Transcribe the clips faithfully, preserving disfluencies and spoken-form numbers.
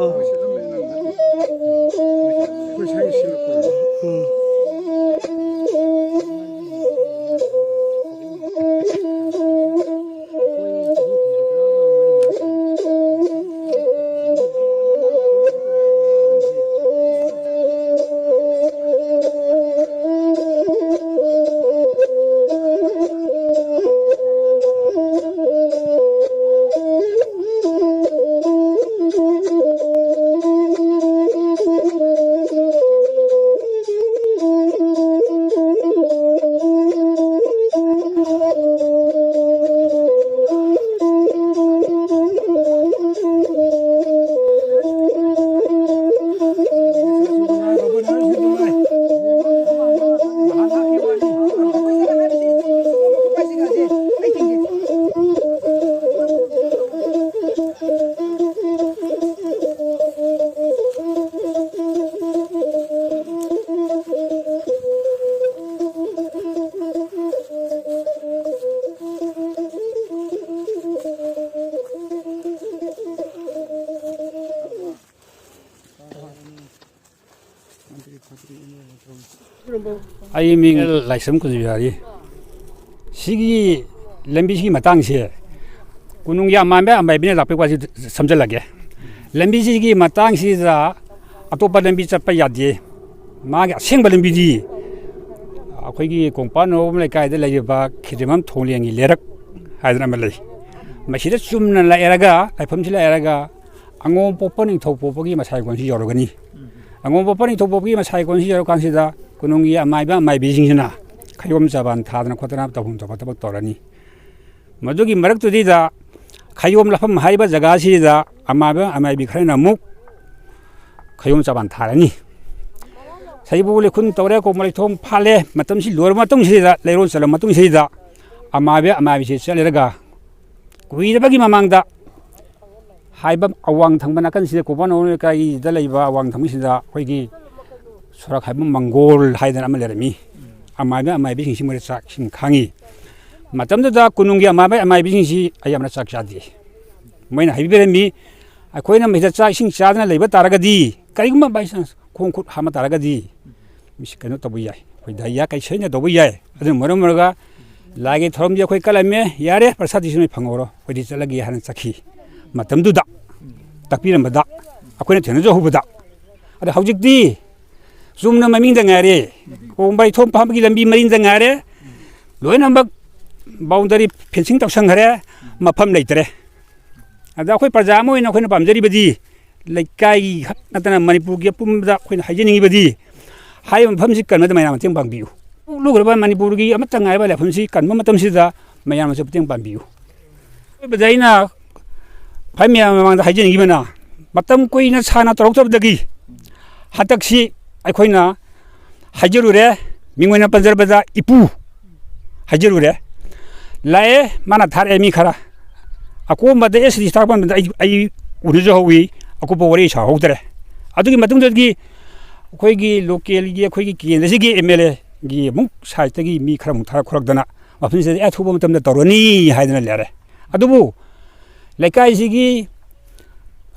ꯑꯩꯈꯣꯏ ꯁ꯭ꯋꯥꯏꯒꯤ ꯁꯤꯜꯂꯛꯄ꯫ ꯎꯝ꯫ ꯑꯩ ꯃꯤꯡ ꯂꯥꯏꯁ꯭ꯔꯝ ꯀꯨꯟꯖꯕꯤꯍꯥꯔꯤ꯫ ꯁꯤꯒꯤ ꯂꯝꯕꯤꯁꯤꯒꯤ ꯃꯇꯥꯡꯁꯦ ꯀꯣꯅꯨꯡꯒꯤ ꯑꯃꯥꯏꯕ ꯑꯃꯥꯏꯕꯤꯅ ꯂꯥꯛꯄꯒꯤ ꯋꯥꯁꯤ ꯁꯝꯖꯜꯂꯒꯦ꯫ ꯂꯝꯕꯤꯁꯤꯒꯤ ꯃꯇꯥꯡꯁꯤꯗ ꯑꯇꯣꯞꯄ ꯂꯝꯕꯤ ꯆꯠꯄ ꯌꯥꯗꯦ꯫ ꯃꯥꯒꯤ ꯑꯁꯦꯡꯕ ꯂꯝꯕꯤꯗꯤ ꯑꯩꯈꯣꯏꯒꯤ ꯀꯣꯡꯄꯥꯟ ꯅꯣꯡꯕꯝ ꯂꯩꯀꯥꯏꯗ ꯂꯩꯔꯤꯕ ꯈꯦꯇ꯭ꯔꯤꯃꯝ ꯊꯣꯡꯂꯦꯟꯒꯤ ꯂꯩꯔꯛ ꯍꯥꯏꯗꯅ ꯑꯃ ꯂꯩ꯫ ꯃꯁꯤꯗ ꯆꯨꯝꯅ ꯂꯩꯔꯒ, ꯂꯥꯏꯐꯝꯁꯤ ꯂꯩꯔꯒ, ꯑꯉꯣꯝ ꯄꯣꯛꯄ ꯅꯤꯡꯊꯧ ꯄꯣꯛꯄꯒꯤ ꯃꯁꯥꯏꯀꯣꯟꯁꯤ ꯌꯧꯔꯒꯅꯤ꯫ ꯑꯉꯣꯝ ꯄꯣꯛꯄ ꯅꯤꯡꯊꯧ ꯄꯣꯛꯄꯒꯤ ꯃꯁꯥꯏꯀꯣꯟꯁꯤ ꯌꯧꯔꯀꯥꯟꯁꯤꯗ ꯀꯣꯅꯨꯡꯒꯤ ꯑꯃꯥꯏꯕ ꯑꯃꯥꯏꯕꯤꯁꯤꯡꯁꯤꯅ ꯈꯌꯣꯝ ꯆꯥꯕꯥꯟ ꯊꯥꯗꯅ ꯈꯣꯠꯇꯅ ꯇꯧꯐꯝ ꯊꯣꯛꯄ ꯊꯕꯛ ꯇꯧꯔꯅꯤ꯫ ꯃꯗꯨꯒꯤ ꯃꯔꯛꯇꯨꯗꯩꯗ ꯈꯌꯣꯝ ꯂꯥꯛꯐꯝ ꯍꯥꯏꯔꯤꯕ ꯖꯒꯥꯁꯤꯗ ꯑꯃꯥꯏꯕ ꯑꯃꯥꯏꯕꯤ ꯈꯔꯅ ꯑꯃꯨꯛ ꯈꯌꯣꯝ ꯆꯥꯕꯥꯟ ꯊꯥꯔꯅꯤ꯫ ꯁꯖꯤꯕꯨ ꯂꯩꯈꯨꯟ ꯇꯧꯔꯦ, ꯀꯣꯡꯕ ꯂꯩꯊꯣꯡ ꯐꯥꯜꯂꯦ꯫ ꯃꯇꯝꯁꯤ ꯂꯣꯏꯔꯕ ꯃꯇꯨꯡꯁꯤꯗ, ꯂꯩꯔꯣꯟ ꯆꯜꯂꯕ ꯃꯇꯨꯡꯁꯤꯗ ꯑꯃꯥꯏꯕ ꯑꯃꯥꯏꯕꯤꯁꯤ ꯆꯠꯂꯦꯔꯒ ꯀꯨꯏꯔꯕꯒꯤ ꯃꯃꯥꯡꯗ ꯍꯥꯏꯕ ꯑꯋꯥꯡ ꯊꯪꯕ ꯅꯥꯀꯟꯁꯤꯗ ꯀꯣꯡꯄꯥꯟ ꯅꯣꯡꯕꯝ ꯂꯩꯀꯥꯏꯒꯤꯗ ꯂꯩꯕ ꯑꯋꯥꯡ ꯊꯪꯕꯁꯤꯗ ꯑꯩꯈꯣꯏꯒꯤ ꯁꯣꯔꯥ ꯈꯥꯏꯕꯝ ꯃꯪꯒꯣꯜ ꯍꯥꯏꯗꯅ ꯑꯃ ꯂꯩꯔꯝꯃꯤ꯫ ꯑꯃꯥꯏꯕ ꯑꯃꯥꯏꯕꯤꯁꯤꯡꯁꯤ ꯃꯣꯏꯗ ꯆꯥꯛ ꯏꯁꯤꯡ ꯈꯥꯡꯉꯤ꯫ ꯃꯇꯝꯗꯨꯗ ꯀꯣꯅꯨꯡꯒꯤ ꯑꯃꯥꯏꯕ ꯑꯃꯥꯏꯕꯤꯁꯤꯡꯁꯤ ꯑꯌꯥꯝꯕꯅ ꯆꯥꯛ ꯆꯥꯗꯦ꯫ ꯃꯣꯏꯅ ꯍꯥꯏꯕꯤꯔꯝꯃꯤ, ꯑꯩꯈꯣꯏꯅ ꯃꯁꯤꯗ ꯆꯥꯛ ꯏꯁꯤꯡ ꯆꯥꯗꯅ ꯂꯩꯕ ꯇꯥꯔꯒꯗꯤ, ꯀꯔꯤꯒꯨꯝꯕ by chance ꯈꯣꯡ ꯈꯨꯠ ꯍꯥꯝꯕ ꯇꯥꯔꯒꯗꯤ, ꯃꯁꯤ ꯀꯩꯅꯣ ꯇꯧꯕ ꯌꯥꯏ, ꯑꯩꯈꯣꯏ ꯗꯥꯏꯔꯤꯌꯥ ꯀꯩ ꯁꯣꯏꯅ ꯇꯧꯕ ꯌꯥꯏ꯫ ꯑꯗꯨꯅ ꯃꯔꯝ ꯑꯣꯏꯔꯒ ꯂꯥꯏꯒꯤ ꯊꯧꯔꯝꯗꯤ ꯑꯩꯈꯣꯏ ꯀꯠꯂꯝꯃꯦ, ꯌꯥꯔꯦ, ꯄ꯭ꯔꯁꯥꯗꯇꯤ ꯁꯤ ꯅꯣꯏ ꯐꯪꯍꯧꯔꯣ, ꯑꯩꯈꯣꯏꯗꯤ ꯆꯠꯂꯒꯦ ꯍꯥꯏꯅ ꯆꯠꯈꯤ꯫ ꯃꯇꯝꯗꯨꯗ ꯇꯥꯛꯄꯤꯔꯝꯕꯗ, ꯑꯩꯈꯣꯏꯅ ꯊꯦꯡꯅꯖꯍꯧꯕꯗ꯫ ꯑꯗ ꯍꯧꯖꯤꯛꯇꯤ ꯆꯨꯝꯅ ꯃꯃꯤꯡꯗ ꯉꯥꯏꯔꯦ, ꯀꯣꯡꯕ ꯏꯊꯣꯝ ꯐꯥꯝꯕꯒꯤ ꯂꯝꯕꯤ ꯃꯔꯤꯟꯗ ꯉꯥꯏꯔꯦ, ꯂꯣꯏꯅꯃꯛ boundary fencing ꯇꯧꯁꯟꯈ꯭ꯔꯦ, ꯃꯐꯝ ꯂꯩꯇ꯭ꯔꯦ꯫ ꯑꯗ ꯑꯩꯈꯣꯏ ꯄ꯭ꯔꯖꯥ ꯑꯃ ꯑꯣꯏꯅ ꯑꯩꯈꯣꯏꯅ ꯄꯥꯝꯖꯔꯤꯕꯗꯤ, ꯂꯩꯀꯥꯏꯒꯤ ꯈꯛ ꯅꯠꯇꯅ ꯃꯅꯤꯄꯨꯔꯒꯤ ꯑꯄꯨꯟꯕꯗ ꯑꯩꯈꯣꯏꯅ ꯍꯥꯏꯖꯅꯤꯡꯉꯤꯕꯗꯤ, ꯍꯥꯏꯔꯤꯕ ꯃꯐꯝꯁꯤ ꯀꯟꯕꯗ ꯃꯌꯥꯝ ꯃꯇꯦꯡ ꯄꯥꯡꯕꯤꯌꯨ꯫ ꯂꯨꯈ꯭ꯔꯕ ꯃꯅꯤꯄꯨꯔꯒꯤ ꯑꯃꯠꯇ ꯉꯥꯏꯔꯕ ꯂꯥꯏꯐꯝꯁꯤ ꯀꯟꯕ ꯃꯇꯝꯁꯤꯗ ꯃꯌꯥꯝꯅꯁꯨ ꯃꯇꯦꯡ ꯄꯥꯡꯕꯤꯌꯨ꯫ ꯑꯔꯣꯏꯕꯗ ꯑꯩꯅ ꯈ꯭ꯋꯥꯏ ꯃꯌꯥꯝ ꯃꯃꯥꯡꯗ ꯍꯥꯏꯖꯅꯤꯡꯉꯤꯕꯅ, ꯃꯇꯝ ꯀꯨꯏꯅ ꯁꯥꯡꯅ ꯇꯧꯔꯛꯇꯕꯗꯒꯤ ꯍꯟꯗꯛꯁꯤ ꯑꯩꯈꯣꯏꯅ ꯍꯥꯏꯖꯔꯨꯔꯦ, ꯃꯤꯡ ꯑꯣꯏꯅ ꯄꯟꯖꯔꯕꯗ ꯏꯄꯨ ꯍꯥꯏꯖꯔꯨꯔꯦ꯫ ꯂꯥꯛꯑꯦ, ꯃꯥꯅ ꯊꯥꯔꯛꯑꯦ ꯃꯤ ꯈꯔ꯫ ꯑꯀꯣꯝꯕꯗ ꯑꯦꯁ ꯗꯤ ꯇꯥꯛꯄ ꯃꯇꯝꯗ ꯑꯩ, ꯑꯩ ꯎꯅꯖꯍꯧꯋꯤ, ꯑꯀꯨꯞꯄ ꯋꯥꯔꯤ ꯁꯥꯍꯧꯗ꯭ꯔꯦ꯫ ꯑꯗꯨꯒꯤ ꯃꯇꯨꯡꯗꯒꯤ ꯑꯩꯈꯣꯏꯒꯤ ꯂꯣꯀꯦꯜꯒꯤ, ꯑꯩꯈꯣꯏꯒꯤ ꯀꯦꯟꯗ꯭ꯔꯁꯤꯒꯤ ꯑꯦꯝ ꯑꯦꯜ ꯑꯦꯒꯤ ꯑꯃꯨꯛ ꯁꯥꯏꯠꯇꯒꯤ ꯃꯤ ꯈꯔ ꯑꯃꯨꯛ ꯊꯥꯔꯛ ꯈꯣꯔꯛꯇꯅ ꯃꯐꯝꯁꯤꯗ ꯑꯊꯨꯕ ꯃꯇꯝꯗ ꯇꯧꯔꯅꯤ ꯍꯥꯏꯗꯅ ꯂꯩꯔꯦ꯫ ꯑꯗꯨꯕꯨ ꯂꯩꯀꯥꯏꯁꯤꯒꯤ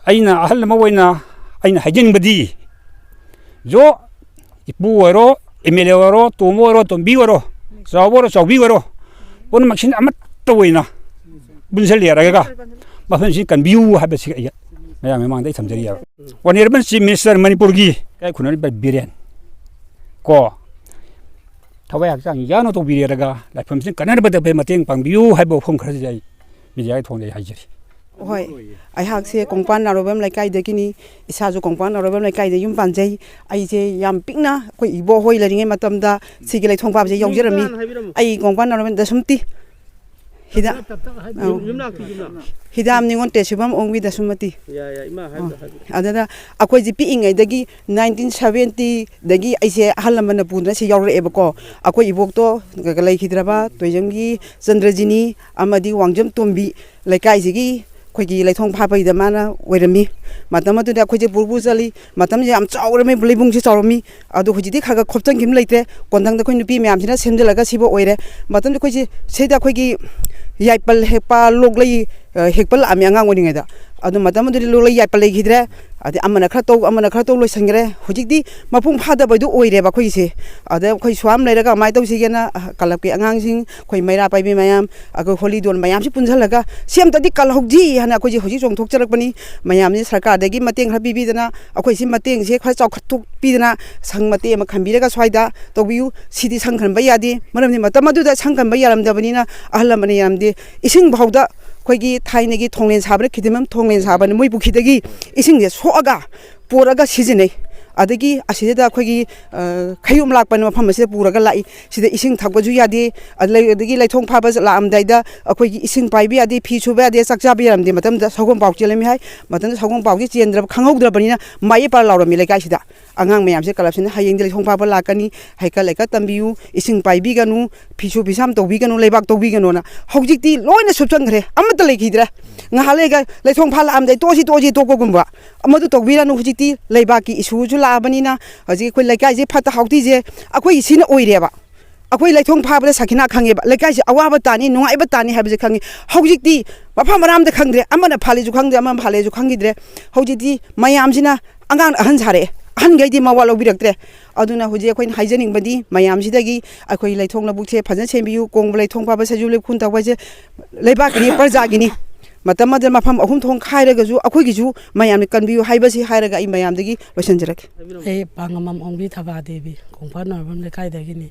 ꯑꯩꯅ ꯑꯍꯜ ꯑꯃ ꯑꯣꯏꯅ ꯑꯩꯅ ꯍꯥꯏꯖꯅꯤꯡꯕꯗꯤ, ꯖꯣ, ꯏꯄꯨ ꯑꯣꯏꯔꯣ, ꯑꯦꯝ ꯑꯦꯜ ꯑꯦ ꯑꯣꯏꯔꯣ, ꯇꯣꯝꯕ ꯑꯣꯏꯔꯣ, ꯇꯣꯝꯕꯤ ꯑꯣꯏꯔꯣ, ꯆꯥꯎꯕ ꯑꯣꯏꯔꯣ, ꯆꯥꯎꯕꯤ ꯑꯣꯏꯔꯣ, ꯄꯨꯝꯅꯃꯛꯁꯤꯅ ꯑꯃꯠꯇ ꯑꯣꯏꯅ ꯄꯨꯟꯁꯤꯜꯂꯦꯔꯒ ꯃꯐꯝꯁꯤ ꯀꯟꯕꯤꯌꯨ ꯍꯥꯏꯕꯁꯤ ꯑꯩ ꯃꯌꯥꯝ ꯃꯃꯥꯡꯗ ꯑꯩ ꯊꯝꯖꯔꯤ ꯍꯥꯏꯕ꯫ Honourable Chief Minister ꯃꯅꯤꯄꯨꯔꯒꯤ ꯏꯀꯥꯏ ꯈꯨꯝꯅꯔꯤꯕ ꯕꯤꯔꯦꯟ ꯀꯣ, ꯊꯋꯥꯏ ꯍꯛꯆꯥꯡ ꯌꯥꯎꯅ ꯇꯧꯕꯤꯔꯦꯔꯒ ꯂꯥꯏꯐꯝꯁꯤ ꯀꯟꯅꯅꯕꯗ ꯃꯇꯦꯡ ꯄꯥꯡꯕꯤꯌꯨ ꯍꯥꯏꯕ ꯋꯥꯐꯝ ꯈꯔꯁꯤꯗꯤ ꯑꯩ ꯃꯤꯗꯤꯌꯥꯒꯤ ꯊꯣꯡꯗ ꯑꯩ ꯍꯥꯏꯖꯔꯤ꯫ ꯍꯣꯏ, ꯑꯩꯍꯥꯛꯁꯦ ꯀꯣꯡꯄꯥꯟ ꯅꯥꯎꯔꯦꯝꯕꯝ ꯂꯩꯀꯥꯏꯗꯒꯤꯅꯤ꯫ ꯏꯁꯥꯁꯨ ꯀꯣꯡꯄꯥꯟ ꯅꯥꯎꯔꯦꯝꯕꯝ ꯂꯩꯀꯥꯏꯗ ꯌꯨꯝ ꯄꯥꯟꯖꯩ꯫ ꯑꯩꯁꯦ ꯌꯥꯝ ꯄꯤꯛꯅ ꯑꯩꯈꯣꯏ ꯏꯕꯣꯛ ꯍꯣꯏ ꯂꯩꯔꯤꯉꯩ ꯃꯇꯝꯗ ꯁꯤꯒꯤ ꯂꯩꯊꯣꯡ ꯐꯥꯕꯁꯦ ꯌꯥꯎꯖꯔꯝꯃꯤ꯫ ꯑꯩ ꯀꯣꯡꯄꯥꯟ ꯅꯥꯎꯔꯦꯝꯕꯝ ꯗꯁꯨꯝꯇꯤ ꯍꯤꯗꯥꯛ, ꯑꯧ꯫ ꯌꯨꯝꯅꯥꯛꯇꯤ ꯌꯨꯝꯅꯥꯛ꯫ ꯍꯤꯗꯥꯝ ꯅꯤꯉꯣꯟ ꯇꯦꯁꯤꯕꯝ ꯑꯣꯡꯕꯤ ꯗꯁꯨꯃꯇꯤ꯫ ꯌꯥꯏ, ꯌꯥꯏ, ꯏꯃꯥ ꯍꯥꯏꯕꯗꯣ, ꯑꯣ꯫ ꯍꯥꯏꯕꯗꯣ꯫ ꯑꯗꯨꯗ ꯑꯩꯈꯣꯏꯁꯦ ꯄꯤꯛꯏꯉꯩꯗꯒꯤ nineteen seventy ꯗꯒꯤ ꯑꯩꯁꯦ ꯑꯍꯜ ꯂꯃꯟꯅ ꯄꯨꯗꯨꯅ ꯁꯤ ꯌꯥꯎꯔꯛꯑꯦꯕꯀꯣ꯫ ꯑꯩꯈꯣꯏ ꯏꯕꯣꯛꯇꯣ ꯂꯩꯈꯤꯗ꯭ꯔꯕ ꯇꯣꯏꯖꯝꯒꯤ ꯆꯟꯗ꯭ꯔꯖꯤꯅꯤ ꯑꯃꯗꯤ ꯋꯥꯡꯖꯝ ꯇꯣꯝꯕꯤ ꯂꯩꯀꯥꯏꯁꯤꯒꯤ ꯑꯩꯈꯣꯏꯒꯤ ꯂꯩꯊꯣꯡ ꯐꯥꯕꯒꯤꯗ ꯃꯥꯅ ꯑꯣꯏꯔꯝꯃꯤ꯫ ꯃꯇꯝ ꯑꯗꯨꯗ ꯑꯩꯈꯣꯏꯁꯦ ꯄꯨꯔ ꯄꯨꯔ ꯆꯠꯂꯤ꯫ ꯃꯇꯝꯁꯦ ꯌꯥꯝ ꯆꯥꯎꯔꯝꯃꯤ, ꯂꯩꯕꯨꯡꯁꯦ ꯆꯥꯎꯔꯝꯃꯤ꯫ ꯑꯗꯣ ꯍꯧꯖꯤꯛꯇꯤ ꯈꯔ ꯈꯔ ꯈꯣꯞꯆꯟꯈꯤꯕ ꯂꯩꯇ꯭ꯔꯦ꯫ ꯀꯣꯟꯊꯪꯗ ꯑꯩꯈꯣꯏ ꯅꯨꯄꯤ ꯃꯌꯥꯝꯁꯤꯅ ꯁꯦꯝꯖꯤꯜꯂꯒ ꯁꯤꯕ ꯑꯣꯏꯔꯦ꯫ ꯃꯇꯝꯗ ꯑꯩꯈꯣꯏꯁꯦ ꯁꯤꯗ ꯑꯩꯈꯣꯏꯒꯤ ꯌꯥꯏꯄꯜ ꯍꯦꯛꯄ, ꯂꯣꯛꯂꯩ, ꯑ, ꯍꯦꯛꯄ ꯂꯥꯛꯑꯝꯃꯤ ꯑꯉꯥꯡ ꯑꯣꯏꯔꯤꯉꯩꯗ꯫ ꯑꯗꯣ ꯃꯇꯝ ꯑꯗꯨꯗꯤ ꯂꯣꯛꯂꯩ ꯌꯥꯏꯄꯜ ꯂꯩꯈꯤꯗ꯭ꯔꯦ꯫ ꯑꯗꯩ ꯑꯃꯅ ꯈꯔ ꯇꯧ, ꯑꯃꯅ ꯈꯔ ꯇꯧ ꯂꯣꯏꯁꯤꯟꯈ꯭ꯔꯦ꯫ ꯍꯧꯖꯤꯛꯇꯤ ꯃꯄꯨꯡ ꯐꯥꯗꯕꯗꯨ ꯑꯣꯏꯔꯦꯕ ꯑꯩꯈꯣꯏꯒꯤꯁꯦ꯫ ꯑꯗ ꯑꯩꯈꯣꯏ ꯁ꯭ꯋꯥꯝ ꯂꯩꯔꯒ ꯀꯃꯥꯏꯅ ꯇꯧꯁꯤꯒꯦꯅ, ꯑ, ꯀ꯭ꯂꯕꯀꯤ ꯑꯉꯥꯡꯁꯤꯡ, ꯑꯩꯈꯣꯏ ꯃꯩꯔꯥ ꯄꯥꯏꯕꯤ ꯃꯌꯥꯝ, ꯑꯩꯈꯣꯏ ꯍꯣꯂꯤ ꯗꯣꯟ ꯃꯌꯥꯝꯁꯤ ꯄꯨꯟꯁꯤꯜꯂꯒ ꯁꯤ ꯑꯝꯇꯗꯤ ꯀꯜꯍꯧꯁꯤ ꯍꯥꯏꯅ ꯑꯩꯈꯣꯏꯁꯦ ꯍꯧꯖꯤꯛ ꯆꯣꯡꯊꯣꯛꯆꯔꯛꯄꯅꯤ꯫ ꯃꯌꯥꯝꯁꯤ ꯁꯔꯀꯥꯔꯗꯒꯤ ꯃꯇꯦꯡ ꯈꯔ ꯄꯤꯕꯤꯗꯅ, ꯑꯩꯈꯣꯏ ꯁꯤ ꯃꯇꯦꯡꯁꯦ ꯈꯔ ꯆꯥꯎꯈꯠꯊꯣꯛꯄꯤꯗꯅ, ꯁꯪ ꯃꯇꯦꯛ ꯑꯃ ꯈꯟꯕꯤꯔꯒ ꯁ꯭ꯋꯥꯏꯗ ꯇꯧꯕꯤꯌꯨ꯫ ꯁꯤꯗꯤ ꯁꯪ ꯈꯟꯕ ꯌꯥꯗꯦ, ꯃꯔꯝꯗꯤ ꯃꯇꯝ ꯑꯗꯨꯗ ꯁꯪ ꯈꯟꯕ ꯌꯥꯔꯝꯗꯕꯅꯤꯅ ꯑꯍꯜ ꯂꯃꯟꯅ ꯌꯥꯔꯝꯗꯦ꯫ ꯏꯁꯤꯡ ꯐꯥꯎꯗ ꯑꯩꯈꯣꯏꯒꯤ ꯊꯥꯏꯅꯒꯤ ꯊꯣꯡꯂꯦꯟ ꯁꯥꯕꯅ, ꯈꯤꯗꯤꯃꯝ ꯊꯣꯡꯂꯦꯟ ꯁꯥꯕꯅ, ꯃꯣꯏ ꯄꯨꯈ꯭ꯔꯤꯗꯒꯤ ꯏꯁꯤꯡꯁꯦ ꯁꯣꯛꯑꯒ ꯄꯨꯔꯒ ꯁꯤꯖꯤꯟꯅꯩ꯫ ꯑꯗꯒꯤ ꯑꯁꯤꯗ ꯑꯩꯈꯣꯏꯒꯤ, ꯑ, ꯈꯌꯣꯝ ꯂꯥꯛꯄꯅ ꯃꯐꯝ ꯑꯁꯤꯗ ꯄꯨꯔꯒ ꯂꯥꯛꯏ꯫ ꯁꯤꯗ ꯏꯁꯤꯡ ꯊꯛꯄꯁꯨ ꯌꯥꯗꯦ꯫ ꯑꯗ ꯂꯩ-, ꯑꯗꯒꯤ ꯂꯩꯊꯣꯡ ꯐꯥꯕ ꯂꯥꯛꯑꯝꯗꯥꯏꯗ ꯑꯩꯈꯣꯏꯒꯤ ꯏꯁꯤꯡ ꯄꯥꯏꯕ ꯌꯥꯗꯦ, ꯐꯤ ꯁꯨꯕ ꯌꯥꯗꯦ, ꯆꯥꯛ ꯆꯥꯕ ꯌꯥꯔꯝꯗꯦ꯫ ꯃꯇꯝꯗ ꯁꯒꯣꯜ ꯄꯥꯎ ꯆꯦꯜꯂꯝꯃꯤ ꯍꯥꯏ꯫ ꯃꯇꯝꯗ ꯁꯒꯣꯜ ꯄꯥꯎꯁꯦ ꯆꯦꯟꯗ꯭ꯔꯕ, ꯈꯪꯍꯧꯗ꯭ꯔꯕꯅꯤꯅ ꯃꯥꯏ ꯄꯥꯔ ꯂꯥꯎꯔꯝꯃꯤ ꯂꯩꯀꯥꯏꯁꯤꯗ꯫ ꯑꯉꯥꯡ ꯃꯌꯥꯝꯁꯦ ꯀ꯭ꯂꯕꯁꯤꯅ ꯍꯌꯦꯡꯗꯤ ꯂꯩꯊꯣꯡ ꯐꯥꯕ ꯂꯥꯛꯀꯅꯤ, ꯍꯩꯀꯠ ꯂꯩꯀꯠ ꯇꯝꯕꯤꯌꯨ, ꯏꯁꯤꯡ ꯄꯥꯏꯕꯤꯒꯅꯨ, ꯐꯤꯁꯨ ꯐꯤꯁꯥꯝ ꯇꯧꯕꯤꯒꯅꯨ, ꯂꯩꯕꯥꯛ ꯇꯧꯕꯤꯒꯅꯣꯅ꯫ ꯍꯧꯖꯤꯛꯇꯤ ꯂꯣꯏꯅ ꯁꯨꯞꯆꯟꯈ꯭ꯔꯦ, ꯑꯃꯠꯇ ꯂꯩꯈꯤꯗ꯭ꯔꯦ꯫ ꯉꯥꯏꯍꯥꯛ ꯂꯩꯒ ꯂꯩꯊꯣꯡ ꯐꯥ ꯂꯥꯛꯑꯝꯗꯥꯏ ꯇꯣꯛꯑꯁꯤ, ꯇꯣꯛꯑꯁꯤ, ꯇꯣꯛꯄꯒꯨꯝꯕ꯫ ꯑꯃꯗꯨ ꯇꯧꯕꯤꯔꯅꯨ꯫ ꯍꯧꯖꯤꯛꯇꯤ ꯂꯩꯕꯥꯛꯀꯤ ꯏꯁꯨꯁꯨ ꯂꯥꯛꯑꯕꯅꯤꯅ ꯍꯧꯖꯤꯛ ꯑꯩꯈꯣꯏ ꯂꯩꯀꯥꯏꯁꯦ ꯐꯠꯇ ꯍꯥꯎꯊꯤꯁꯦ ꯑꯩꯈꯣꯏꯒꯤ ꯁꯤꯅ ꯑꯣꯏꯔꯦꯕ꯫ ꯑꯩꯈꯣꯏ ꯂꯩꯊꯣꯡ ꯐꯥꯕꯗ ꯁꯈꯤꯅꯥ ꯈꯪꯉꯦꯕ, ꯂꯩꯀꯥꯏꯁꯦ ꯑꯋꯥꯕ ꯇꯥꯅꯤ, ꯅꯨꯡꯉꯥꯏꯕ ꯇꯥꯅꯤ ꯍꯥꯏꯕꯁꯦ ꯈꯪꯉꯤ꯫ ꯍꯧꯖꯤꯛꯇꯤ ꯃꯐꯝ ꯃꯔꯥꯝꯗ ꯈꯪꯗ꯭ꯔꯦ, ꯑꯃꯅ ꯐꯥꯜꯂꯦꯁꯨ ꯈꯪꯗ꯭ꯔꯦ, ꯑꯃꯅ ꯐꯥꯜꯂꯦꯁꯨ ꯈꯪꯈꯤꯗ꯭ꯔꯦ꯫ ꯍꯧꯖꯤꯛꯇꯤ ꯃꯌꯥꯝꯁꯤꯅ ꯑꯉꯥꯡ ꯑꯍꯟ ꯁꯥꯔꯛꯑꯦ, ꯑꯍꯟꯈꯩꯗꯤ ꯃꯋꯥ ꯂꯧꯕꯤꯔꯛꯇ꯭ꯔꯦ꯫ ꯑꯗꯨꯅ ꯍꯧꯖꯤꯛ ꯑꯩꯈꯣꯏꯅ ꯍꯥꯏꯖꯅꯤꯡꯕꯗꯤ ꯃꯌꯥꯝꯁꯤꯗꯒꯤ ꯑꯩꯈꯣꯏ ꯂꯩꯊꯣꯡ ꯂꯧꯕꯨꯛꯁꯦ ꯐꯖꯅ ꯁꯦꯝꯕꯤꯌꯨ, ꯀꯣꯡꯕ ꯂꯩꯊꯣꯡ ꯐꯥꯕ ꯁꯖꯤꯕꯨ ꯂꯩꯈꯨꯟ ꯇꯧꯕ ꯍꯥꯏꯁꯦ ꯂꯩꯕꯥꯛꯀꯤꯅꯤ, ꯄ꯭ꯔꯖꯥꯒꯤꯅꯤ꯫ ꯃꯇꯝ ꯑꯃꯗ ꯃꯐꯝ ꯑꯍꯨꯝ ꯊꯣꯛꯅ ꯈꯥꯏꯔꯒꯁꯨ ꯑꯩꯈꯣꯏꯒꯤꯁꯨ ꯃꯌꯥꯝꯅ ꯀꯟꯕꯤꯌꯨ ꯍꯥꯏꯕꯁꯤ ꯍꯥꯏꯔꯒ ꯑꯩ ꯃꯌꯥꯝꯗꯒꯤ ꯂꯣꯏꯁꯤꯟꯖꯔꯒꯦ꯫ ꯑꯩ ꯄꯥꯡꯉꯝꯃꯝ ꯑꯣꯡꯕꯤ ꯊꯕꯥ ꯗꯦꯕꯤ, ꯀꯣꯡꯄꯥꯟ ꯅꯥꯎꯔꯦꯝꯕꯝ ꯂꯩꯀꯥꯏꯗꯒꯤꯅꯤ꯫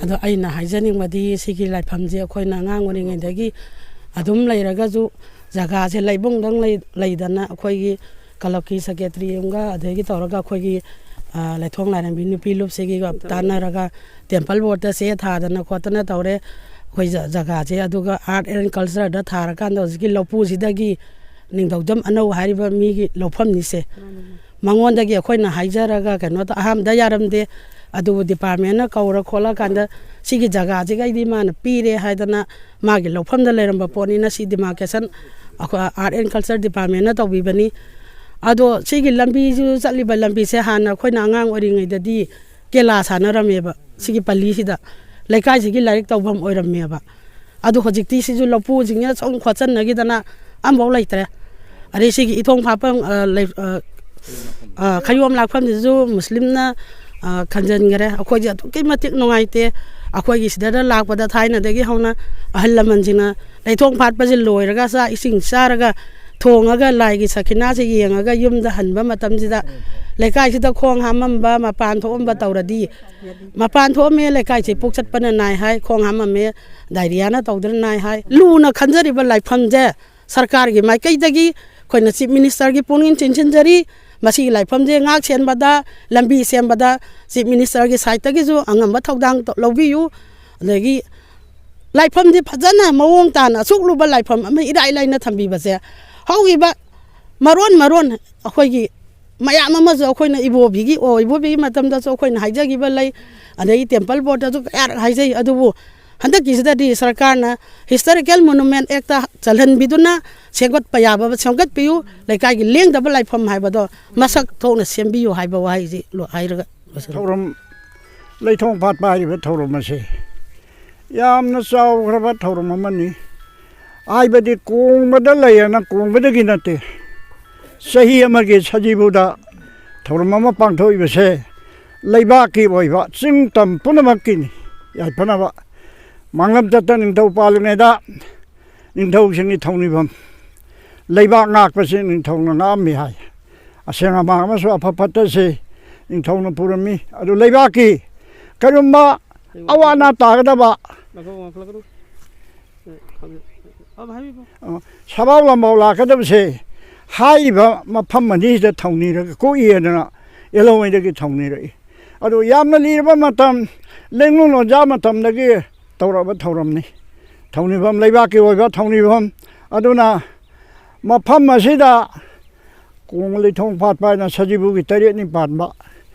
ꯑꯗꯣ ꯑꯩꯅ ꯍꯥꯏꯖꯅꯤꯡꯕꯗꯤ ꯁꯤꯒꯤ ꯂꯥꯏꯐꯝꯁꯦ ꯑꯩꯈꯣꯏꯅ ꯑꯉꯥꯡ ꯑꯣꯏꯔꯤꯉꯩꯗꯒꯤ ꯑꯗꯨꯝ ꯂꯩꯔꯒꯁꯨ ꯖꯒꯥꯁꯦ ꯂꯩꯕꯨꯡꯗꯪ ꯂꯩ-, ꯂꯩꯗꯅ ꯑꯩꯈꯣꯏꯒꯤ ꯀ꯭ꯂꯕꯀꯤ ꯁꯦꯀ꯭ꯔꯦꯇꯔꯤ ꯑꯃꯒ ꯑꯗꯒꯤ ꯇꯧꯔꯒ ꯑꯩꯈꯣꯏꯒꯤ, ꯑ, ꯂꯩꯊꯣꯡ ꯂꯥꯏꯔꯦꯝꯕꯤ ꯅꯨꯄꯤ ꯂꯨꯞꯁꯤꯒꯤꯒ ꯇꯥꯟꯅꯔꯒ ꯇꯦꯝꯄꯜ ꯕꯣꯔꯗꯇ ꯆꯦ ꯊꯥꯗꯅ ꯈꯣꯠꯇꯅ ꯇꯧꯔꯦ꯫ ꯑꯩꯈꯣꯏ ꯖ-, ꯖꯒꯥꯁꯦ꯫ ꯑꯗꯨꯒ Art and Cultureꯗ ꯊꯥꯔꯀꯥꯟꯗ ꯍꯧꯖꯤꯛꯀꯤ ꯂꯧꯄꯨꯁꯤꯗꯒꯤ ꯅꯤꯡꯊꯧꯖꯝ ꯑꯅꯧ ꯍꯥꯏꯔꯤꯕ ꯃꯤꯒꯤ ꯂꯧꯐꯝꯅꯤꯁꯦ꯫ ꯃꯉꯣꯟꯗꯒꯤ ꯑꯩꯈꯣꯏꯅ ꯍꯥꯏꯖꯔꯒ ꯀꯩꯅꯣ ꯇꯧ-, ꯑꯍꯥꯟꯕꯗ ꯌꯥꯔꯝꯗꯦ꯫ ꯑꯗꯨꯕꯨ departmentꯅ ꯀꯧꯔ ꯈꯣꯠꯂꯀꯥꯟꯗ ꯁꯤꯒꯤ ꯖꯒꯥꯁꯤꯒꯩꯗꯤ ꯃꯥꯅ ꯄꯤꯔꯦ ꯍꯥꯏꯗꯅ ꯃꯥꯒꯤ ꯂꯧꯐꯝꯗ ꯂꯩꯔꯝꯕ ꯄꯣꯠꯅꯤꯅ, ꯁꯤ ꯗꯤꯃꯥꯔꯀꯦꯁꯟ ꯑꯩꯈꯣꯏ ꯑꯥꯔꯠ ꯑꯦꯟ ꯀꯜꯆꯔ ꯗꯤꯄꯥꯔꯠꯃꯦꯟꯅ ꯇꯧꯕꯤꯕꯅꯤ꯫ ꯑꯗꯣ ꯁꯤꯒꯤ ꯂꯝꯕꯤꯁꯨ, ꯆꯠꯂꯤꯕ ꯂꯝꯕꯤꯁꯦ ꯍꯥꯟꯅ ꯑꯩꯈꯣꯏꯅ ꯑꯉꯥꯡ ꯑꯣꯏꯔꯤꯉꯩꯗꯗꯤ ꯀꯦꯂꯥ ꯁꯥꯟꯅꯔꯝꯃꯦꯕ, ꯁꯤꯒꯤ ꯄꯜꯂꯤꯁꯤꯗ ꯂꯩꯀꯥꯏꯁꯤꯒꯤ ꯂꯥꯏꯔꯤꯛ ꯇꯧꯐꯝ ꯑꯣꯏꯔꯝꯃꯦꯕ꯫ ꯑꯗꯣ ꯍꯧꯖꯤꯛꯇꯤ ꯁꯤꯁꯨ ꯂꯧꯄꯨꯁꯤꯡꯁꯤꯅ ꯁꯨꯝ ꯈꯣꯠꯆꯟꯅꯈꯤꯗꯅ ꯑꯝꯐꯥꯎ ꯂꯩꯇ꯭ꯔꯦ꯫ ꯑꯗꯩ ꯁꯤꯒꯤ ꯏꯊꯣꯡ ꯐꯥꯠꯐꯝ, ꯑ, ꯂꯩ-, ꯑ, ꯑ, ꯈꯌꯣꯝ ꯂꯥꯛꯐꯝꯁꯤꯁꯨ ꯃꯨꯁꯂꯤꯝꯅ, ꯑ, ꯈꯟꯖꯟꯈꯔꯦ꯫ ꯑꯩꯈꯣꯏꯁꯦ ꯑꯗꯨꯛꯀꯤ ꯃꯇꯤꯛ ꯅꯨꯡꯉꯥꯏꯇꯦ꯫ ꯑꯩꯈꯣꯏꯒꯤ ꯁꯤꯗ ꯂꯥꯛꯄꯗ ꯊꯥꯏꯅꯗꯒꯤ ꯍꯧꯅ ꯑꯍꯜ ꯂꯃꯟꯁꯤꯡꯅ ꯂꯩꯊꯣꯡ ꯐꯥꯠꯄꯁꯦ ꯂꯣꯏꯔꯒ ꯆꯥꯛ ꯏꯁꯤꯡ ꯆꯥꯔꯒ ꯊꯣꯡꯉꯒ ꯂꯥꯏꯒꯤ ꯁꯈꯤꯅꯥꯁꯦ ꯌꯦꯡꯉꯒ ꯌꯨꯝꯗ ꯍꯟꯕ ꯃꯇꯝꯁꯤꯗ ꯂꯩꯀꯥꯏꯁꯤꯗ ꯈꯣꯡ ꯍꯥꯝꯃꯝꯕ, ꯃꯄꯥꯟ ꯊꯣꯛꯑꯝꯕ ꯇꯧꯔꯗꯤ, ꯃꯄꯥꯟ ꯊꯣꯛꯑꯝꯃꯦ, ꯂꯩꯀꯥꯏꯁꯦ ꯄꯨꯛ ꯆꯠꯄꯅ ꯅꯥꯏ ꯍꯥꯏ, ꯈꯣꯡ ꯍꯥꯝꯃꯝꯃꯦ, ꯗꯥꯏꯔꯤꯌꯥꯅ ꯇꯧꯗꯅ ꯅꯥꯏ ꯍꯥꯏ꯫ ꯂꯨꯅ ꯈꯟꯖꯔꯤꯕ ꯂꯥꯏꯐꯝꯁꯦ ꯁꯔꯀꯥꯔꯒꯤ ꯃꯥꯏꯀꯩꯗꯒꯤ ꯑꯩꯈꯣꯏꯅ ꯆꯤꯐ ꯃꯤꯅꯤꯁꯇꯔꯒꯤ ꯄꯨꯛꯅꯤꯡ ꯆꯤꯡꯁꯤꯟꯖꯔꯤ꯫ ꯃꯁꯤꯒꯤ ꯂꯥꯏꯐꯝꯁꯦ ꯉꯥꯛ ꯁꯦꯟꯕꯗ, ꯂꯝꯕꯤ ꯁꯦꯝꯕꯗ ꯆꯤꯐ ꯃꯤꯅꯤꯁꯇꯔꯒꯤ ꯁꯥꯏꯠꯇꯒꯤꯁꯨ ꯑꯉꯝꯕ ꯊꯧꯗꯥꯡ ꯇ-, ꯂꯧꯕꯤꯌꯨ꯫ ꯑꯗꯒꯤ ꯂꯥꯏꯐꯝꯁꯦ ꯐꯖꯅ ꯃꯑꯣꯡ ꯇꯥꯅ ꯑꯁꯨꯛ ꯂꯨꯕ ꯂꯥꯏꯐꯝ ꯑꯃ ꯏꯔꯥꯏ ꯂꯥꯏꯅ ꯊꯝꯕꯤꯕꯁꯦ ꯍꯧꯈꯤꯕ ꯃꯔꯣꯟ ꯃꯔꯣꯟ ꯑꯩꯈꯣꯏꯒꯤ ꯃꯌꯥꯝ ꯑꯃꯁꯨ ꯑꯩꯈꯣꯏꯅ ꯏꯕꯣꯕꯤꯒꯤ, ꯑꯣ, ꯏꯕꯣꯕꯤꯒꯤ ꯃꯇꯝꯗꯁꯨ ꯑꯩꯈꯣꯏꯅ ꯍꯥꯏꯖꯈꯤꯕ ꯂꯩ, ꯑꯗꯒꯤ ꯇꯦꯝꯄꯜ ꯕꯣꯔꯗꯇꯁꯨ ꯀꯌꯥꯔꯛ ꯍꯥꯏꯖꯩ꯫ ꯑꯗꯨꯕꯨ ꯍꯟꯗꯛꯀꯤꯁꯤꯗꯗꯤ ꯁꯔꯀꯥꯔꯅ ꯍꯤꯁꯇꯣꯔꯤꯀꯦꯜ ꯃꯣꯅꯨꯃꯦꯟ ꯑꯦꯛꯇ ꯆꯜꯍꯟꯕꯤꯗꯨꯅ ꯁꯦꯝꯒꯠꯄ ꯌꯥꯕ ꯁꯦꯝꯒꯠꯄꯤꯌꯨ, ꯂꯩꯀꯥꯏꯒꯤ ꯂꯦꯡꯗꯕ ꯂꯥꯏꯐꯝ ꯍꯥꯏꯕꯗꯣ ꯃꯁꯛ ꯊꯣꯛꯅ ꯁꯦꯝꯕꯤꯌꯨ ꯍꯥꯏꯕ ꯋꯥꯍꯩꯁꯤ ꯂꯣ-, ꯍꯥꯏꯔꯒ ꯂꯣꯏꯁꯤꯜꯂꯦ꯫ ꯊꯧꯔꯝ, ꯂꯩꯊꯣꯡ ꯐꯥꯠꯄ ꯍꯥꯏꯔꯤꯕ ꯊꯧꯔꯝ ꯑꯁꯤ ꯌꯥꯝꯅ ꯆꯥꯎꯈ꯭ꯔꯕ ꯊꯧꯔꯝ ꯑꯃꯅꯤ꯫ ꯍꯥꯏꯕꯗꯤ ꯀꯣꯡꯕꯗ ꯂꯩꯌꯦꯅ ꯀꯣꯡꯕꯗꯒꯤ ꯅꯠꯇꯦ, ꯆꯍꯤ ꯑꯃꯒꯤ ꯁꯖꯤꯕꯨꯗ ꯊꯧꯔꯝ ꯑꯃ ꯄꯥꯡꯊꯣꯛꯏꯕꯁꯦ ꯂꯩꯕꯥꯛꯀꯤ ꯑꯣꯏꯕ ꯆꯤꯡ ꯇꯝ ꯄꯨꯝꯅꯃꯛꯀꯤꯅꯤ ꯌꯥꯏꯐꯅꯕ꯫ ꯃꯥꯡꯂꯝ ꯇꯠꯇ ꯅꯤꯡꯊꯧ ꯄꯥꯜꯂꯤꯉꯩꯗ ꯅꯤꯡꯊꯧꯁꯤꯡꯒꯤ ꯊꯧꯅꯤꯐꯝ, ꯂꯩꯕꯥꯛ ꯉꯥꯛꯄꯁꯤ ꯅꯤꯡꯊꯧꯅ ꯉꯥꯛꯑꯝꯃꯤ ꯍꯥꯏ꯫ ꯑꯁꯦꯡ ꯑꯃꯥꯡ ꯑꯃꯁꯨꯡ ꯑꯐ ꯐꯠꯇꯁꯤ ꯅꯤꯡꯊꯧꯅ ꯄꯨꯔꯝꯃꯤ꯫ ꯑꯗꯨ ꯂꯩꯕꯥꯛꯀꯤ ꯀꯔꯤꯒꯨꯝꯕ ꯑꯋꯥ ꯑꯅꯥ ꯇꯥꯒꯗꯕ, ꯁꯕꯥꯎ ꯂꯝꯕꯥꯎ ꯂꯥꯛꯀꯗꯕꯁꯦ ꯍꯥꯏꯔꯤꯕ ꯃꯐꯝ ꯑꯅꯤꯁꯤꯗ ꯊꯧꯅꯤꯔꯒ ꯀꯣꯛꯏꯗꯅ ꯌꯦꯜꯍꯧꯉꯩꯗꯒꯤ ꯊꯧꯅꯤꯔꯛꯏ꯫ ꯑꯗꯨ ꯌꯥꯝꯅ ꯂꯤꯔꯕ ꯃꯇꯝ, ꯂꯦꯡꯅꯨꯡ ꯂꯣꯟꯖꯥ ꯃꯇꯝꯗꯒꯤ ꯇꯧꯔꯛꯑꯕ ꯊꯧꯔꯝꯅꯤ꯫ ꯊꯧꯅꯤꯐꯝ, ꯂꯩꯕꯥꯛꯀꯤ ꯑꯣꯏꯕ ꯊꯧꯅꯤꯐꯝ꯫ ꯑꯗꯨꯅ ꯃꯐꯝ ꯑꯁꯤꯗ ꯀꯣꯡ ꯂꯩꯊꯣꯡ ꯐꯥꯠꯄ ꯍꯥꯏꯅ ꯁꯖꯤꯕꯨꯒꯤ ꯇꯔꯦꯠꯅꯤ ꯄꯥꯟꯕ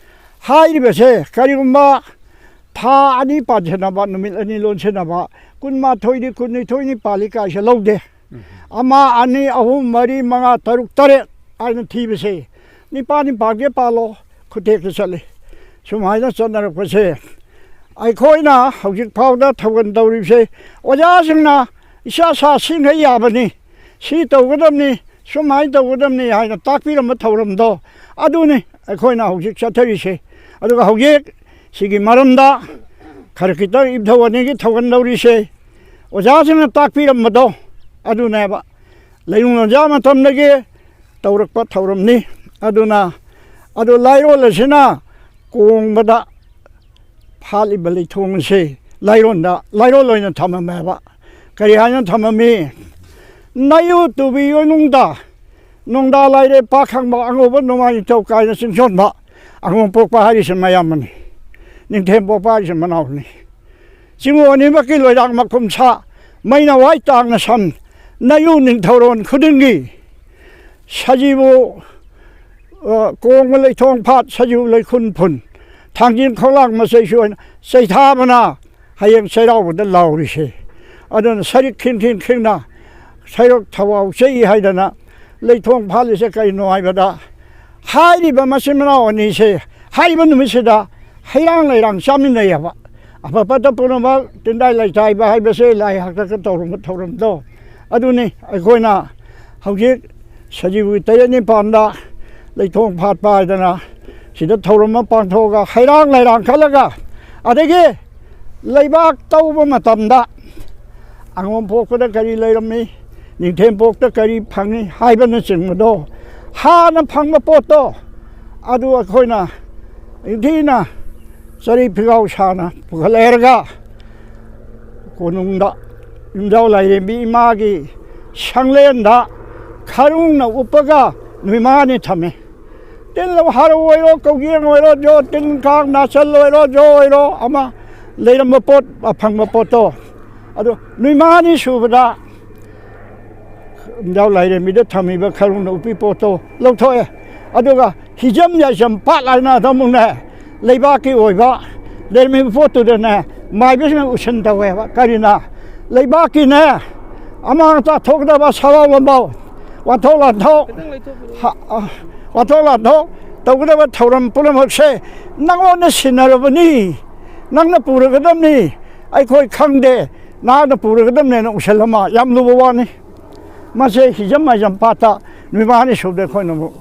ꯍꯥꯏꯔꯤꯕꯁꯦ, ꯀꯔꯤꯒꯨꯝꯕ ꯊꯥ ꯑꯅꯤ ꯄꯥꯟꯁꯤꯟꯅꯕ, ꯅꯨꯃꯤꯠ ꯑꯅꯤ ꯂꯣꯟꯁꯤꯟꯅꯕ, ꯀꯨꯟꯃꯥꯊꯣꯏꯅꯤ, ꯀꯨꯟꯅꯤꯊꯣꯏꯅꯤ ꯄꯥꯜꯂꯤ ꯀꯥꯏꯁꯦ ꯂꯧꯗꯦ꯫ ꯑꯃ, ꯑꯅꯤ, ꯑꯍꯨꯝ, ꯃꯔꯤ, ꯃꯉꯥ, ꯇꯔꯨꯛ, ꯇꯔꯦꯠ ꯍꯥꯏꯅ ꯊꯤꯕꯁꯦ, ꯅꯤꯄꯥꯜ ꯅꯤꯄꯥꯜꯒꯤ ꯄꯥꯜꯂꯣ, ꯈꯨꯇꯦꯛꯇ ꯆꯠꯂꯤ꯫ ꯁꯨꯃꯥꯏꯅ ꯆꯠꯅꯔꯛꯄꯁꯦ, ꯑꯩꯈꯣꯏꯅ ꯍꯧꯖꯤꯛ ꯐꯥꯎꯗ ꯊꯧꯒꯜ ꯇꯧꯔꯤꯕꯁꯦ, ꯑꯣꯖꯥꯁꯤꯡꯅ ꯏꯁꯥ ꯁꯥ ꯁꯤꯡꯈꯩ ꯌꯥꯕꯅꯤ, ꯁꯤ ꯇꯧꯒꯗꯕꯅꯤ, ꯁꯨꯃꯥꯏꯅ ꯇꯧꯒꯗꯕꯅꯤ ꯍꯥꯏꯅ ꯇꯥꯛꯄꯤꯔꯝꯕ ꯊꯧꯔꯝꯗꯣ, ꯑꯗꯨꯅꯤ ꯑꯩꯈꯣꯏꯅ ꯍꯧꯖꯤꯛ ꯆꯠꯊꯔꯤꯁꯦ꯫ ꯑꯗꯨꯒ ꯍꯧꯖꯤꯛ ꯁꯤꯒꯤ ꯃꯔꯝꯗ ꯈꯔ ꯈꯤꯇꯪ ꯏꯙꯧ ꯑꯅꯤꯒꯤ ꯊꯧꯒꯜ ꯂꯧꯔꯤꯁꯦ, ꯑꯣꯖꯥꯁꯤꯡꯅ ꯇꯥꯛꯄꯤꯔꯝꯕꯗꯣ ꯑꯗꯨꯅꯦꯕ꯫ ꯂꯩꯅꯨꯡ ꯑꯣꯖꯥ ꯃꯇꯝꯗꯒꯤ ꯇꯧꯔꯛꯄ ꯊꯧꯔꯝꯅꯤ꯫ ꯑꯗꯨꯅ, ꯑꯗꯨ ꯂꯥꯏꯔꯣꯜ ꯑꯁꯤꯅ ꯀꯣꯡꯕꯗ ꯐꯥꯠꯂꯤꯕ ꯂꯩꯊꯣꯡ ꯑꯁꯤ ꯂꯥꯏꯔꯣꯟꯗ, ꯂꯥꯏꯔꯣꯜ ꯑꯣꯏꯅ ꯊꯝꯃꯝꯃꯦꯕ꯫ ꯀꯔꯤ ꯍꯥꯏꯅ ꯊꯝꯃꯝꯃꯤ? ꯅꯌꯨ ꯇꯨꯕꯤ ꯌꯣꯏꯅꯨꯡꯗ, ꯅꯣꯡꯗꯥ ꯂꯥꯏꯔꯦ ꯄꯥꯛ ꯈꯪꯕ, ꯑꯉꯧꯕ ꯅꯣꯡꯃꯥꯏ ꯅꯤꯡꯊꯧ ꯀꯥꯏꯅ ꯆꯤꯡꯁꯣꯟꯕ, ꯑꯉꯣꯝ ꯄꯣꯛꯄ ꯍꯥꯏꯔꯤꯁꯦ ꯃꯌꯥꯝꯕꯅꯤ, ꯅꯤꯡꯊꯦꯝ ꯄꯣꯛꯄ ꯍꯥꯏꯔꯤꯁꯦ ꯃꯅꯥꯎꯅꯤ꯫ ꯆꯤꯡꯉꯨ ꯑꯅꯤꯃꯛꯀꯤ ꯂꯣꯏꯔꯥꯛ ꯃꯈꯨꯝ ꯁꯥ, ꯃꯩꯅ ꯋꯥꯏ ꯇꯥꯡꯅ ꯁꯝ, ꯅꯌꯨ ꯅꯤꯡꯊꯧꯔꯣꯟ ꯈꯨꯗꯤꯡꯒꯤ ꯁꯖꯤꯕꯨ, ꯑ, ꯀꯣꯡꯕ ꯂꯩꯊꯣꯡ ꯐꯥꯠ, ꯁꯖꯤꯕꯨ ꯂꯩꯈꯨꯟ ꯐꯨꯟ, ꯊꯥꯡꯖꯤꯡ ꯈꯣꯡꯂꯥꯡ ꯃꯆꯩꯁꯨ ꯑꯣꯏꯅ ꯆꯩꯊꯥꯕꯅ ꯍꯌꯦꯡ ꯆꯩꯔꯥꯎꯕꯗ ꯂꯥꯎꯔꯤꯁꯦ꯫ ꯑꯗꯨꯅ ꯁꯔꯤꯛ ꯈꯤꯟ ꯈꯤꯟ ꯈꯤꯡꯅ ꯁꯩꯔꯣꯛ ꯊꯋꯥꯎ ꯆꯩ ꯍꯥꯏꯗꯅ ꯂꯩꯊꯣꯡ ꯐꯥꯠꯂꯤꯁꯦ ꯀꯩꯅꯣ ꯍꯥꯏꯕꯗ, ꯍꯥꯏꯔꯤꯕ ꯃꯆꯤꯟ ꯃꯅꯥꯎ ꯑꯅꯤꯁꯦ ꯍꯥꯏꯔꯤꯕ ꯅꯨꯃꯤꯠꯁꯤꯗ ꯍꯩꯔꯥꯡ ꯂꯩꯔꯥꯡ ꯆꯥꯃꯤꯟꯅꯩꯌꯦꯕ꯫ ꯑꯐ ꯐꯠꯇ ꯄꯨꯝꯅꯃꯛ ꯇꯤꯟꯗꯥꯏ ꯂꯩꯇꯥꯏꯕ ꯍꯥꯏꯕꯁꯦ ꯂꯥꯏ ꯍꯥꯛꯇꯛꯇ ꯇꯧꯔꯝꯕ ꯊꯧꯔꯝꯗꯣ ꯑꯗꯨꯅꯤ꯫ ꯑꯩꯈꯣꯏꯅ ꯍꯧꯖꯤꯛ ꯁꯖꯤꯕꯨꯒꯤ ꯇꯔꯦꯠ ꯅꯤꯄꯥꯟꯗ ꯂꯩꯊꯣꯡ ꯐꯥꯠꯄ ꯍꯥꯏꯗꯅ ꯁꯤꯗ ꯊꯧꯔꯝ ꯑꯃ ꯄꯥꯡꯊꯣꯛꯑꯒ ꯍꯩꯔꯥꯡ ꯂꯩꯔꯥꯡ ꯈꯜꯂꯒ, ꯑꯗꯒꯤ ꯂꯩꯕꯥꯛ ꯇꯧꯕ ꯃꯇꯝꯗ ꯑꯉꯣꯝ ꯄꯣꯛꯄꯗ ꯀꯔꯤ ꯂꯩꯔꯝꯃꯤ, ꯅꯤꯡꯊꯦꯝ ꯄꯣꯛꯇ ꯀꯔꯤ ꯐꯪꯉꯤ ꯍꯥꯏꯕꯅꯆꯤꯡꯕꯗꯣ, ꯍꯥꯟꯅ ꯐꯪꯕ ꯄꯣꯠꯇꯣ ꯑꯗꯨ ꯑꯩꯈꯣꯏꯅ ꯅꯤꯡꯊꯤꯅ ꯆꯔꯤ ꯐꯤꯒꯥꯎ ꯁꯥꯅ ꯄꯨꯈꯠꯂꯦꯔꯒ ꯀꯣꯅꯨꯡꯗ ꯌꯨꯝꯖꯥꯎ ꯂꯥꯏꯔꯦꯝꯕꯤ ꯏꯃꯥꯒꯤ ꯁꯪꯂꯦꯟꯗ ꯈꯔꯨꯡꯅ ꯎꯞꯄꯒ ꯅꯨꯃꯤꯠ ꯃꯉꯥꯅꯤ ꯊꯝꯃꯦ꯫ ꯇꯤꯜ ꯍꯔꯥꯎ ꯑꯣꯏꯔꯣ, ꯀꯧꯖꯦꯡ ꯑꯣꯏꯔꯣ, ꯖꯣ, ꯇꯤꯟ ꯀꯥꯡ ꯅꯥꯆꯜ ꯑꯣꯏꯔꯣ, ꯖꯣ ꯑꯣꯏꯔꯣ, ꯑꯃ ꯂꯩꯔꯝꯕ ꯄꯣꯠ, ꯑꯐꯪꯕ ꯄꯣꯠꯇꯣ, ꯑꯗꯨ ꯅꯨꯃꯤꯠ ꯃꯉꯥꯅꯤ ꯁꯨꯕꯗ ꯌꯨꯝꯖꯥꯎ ꯂꯥꯏꯔꯦꯝꯕꯤꯗ ꯊꯝꯃꯤꯕ ꯈꯔꯨꯡꯅ ꯎꯞꯄꯤ ꯄꯣꯠꯇꯣ ꯂꯧꯊꯣꯛꯑꯦ꯫ ꯑꯗꯨꯒ ꯍꯤꯖꯝ ꯌꯥꯏꯖꯝ ꯄꯥꯠ ꯍꯥꯏꯅ ꯑꯗꯨꯃꯨꯛꯅꯦ, ꯂꯩꯕꯥꯛꯀꯤ ꯑꯣꯏꯕ ꯂꯩꯔꯝꯃꯤꯕ ꯄꯣꯠꯇꯨꯗꯅꯦ, ꯃꯥꯏꯕꯁꯤꯡꯅ ꯎꯁꯤꯟ ꯇꯧꯋꯦꯕ꯫ ꯀꯔꯤꯅ? ꯂꯩꯕꯥꯛꯀꯤꯅꯦ, ꯑꯃꯥꯡ ꯑꯇꯥ ꯊꯣꯛꯀꯗꯕ ꯁꯥꯋꯥꯎ ꯂꯝꯕꯥꯎ, ꯋꯥꯊꯣꯛ ꯂꯥꯟꯊꯣꯛ, ꯍ-, ꯑ, ꯋꯥꯊꯣꯛ ꯂꯥꯟꯊꯣꯛ ꯇꯧꯒꯗꯕ ꯊꯧꯔꯝ ꯄꯨꯝꯅꯃꯛꯁꯦ ꯅꯪꯉꯣꯟꯗ ꯁꯤꯟꯅꯔꯕꯅꯤ, ꯅꯪꯅ ꯄꯨꯔꯒꯗꯕꯅꯤ, ꯑꯩꯈꯣꯏ ꯈꯪꯗꯦ, ꯅꯍꯥꯛꯅ ꯄꯨꯔꯒꯗꯕꯅꯦꯅ ꯎꯁꯤꯜꯂꯝꯃ꯫ ꯌꯥꯝ ꯂꯨꯕ ꯋꯥꯅꯤ꯫ ꯃꯁꯦ ꯍꯤꯖꯝ ꯃꯥꯏꯖꯝ ꯄꯥꯠꯇ ꯅꯨꯃꯤꯠ ꯃꯉꯥꯅꯤ ꯁꯨꯕꯗ ꯑꯩꯈꯣꯏꯅ ꯑꯃꯨꯛ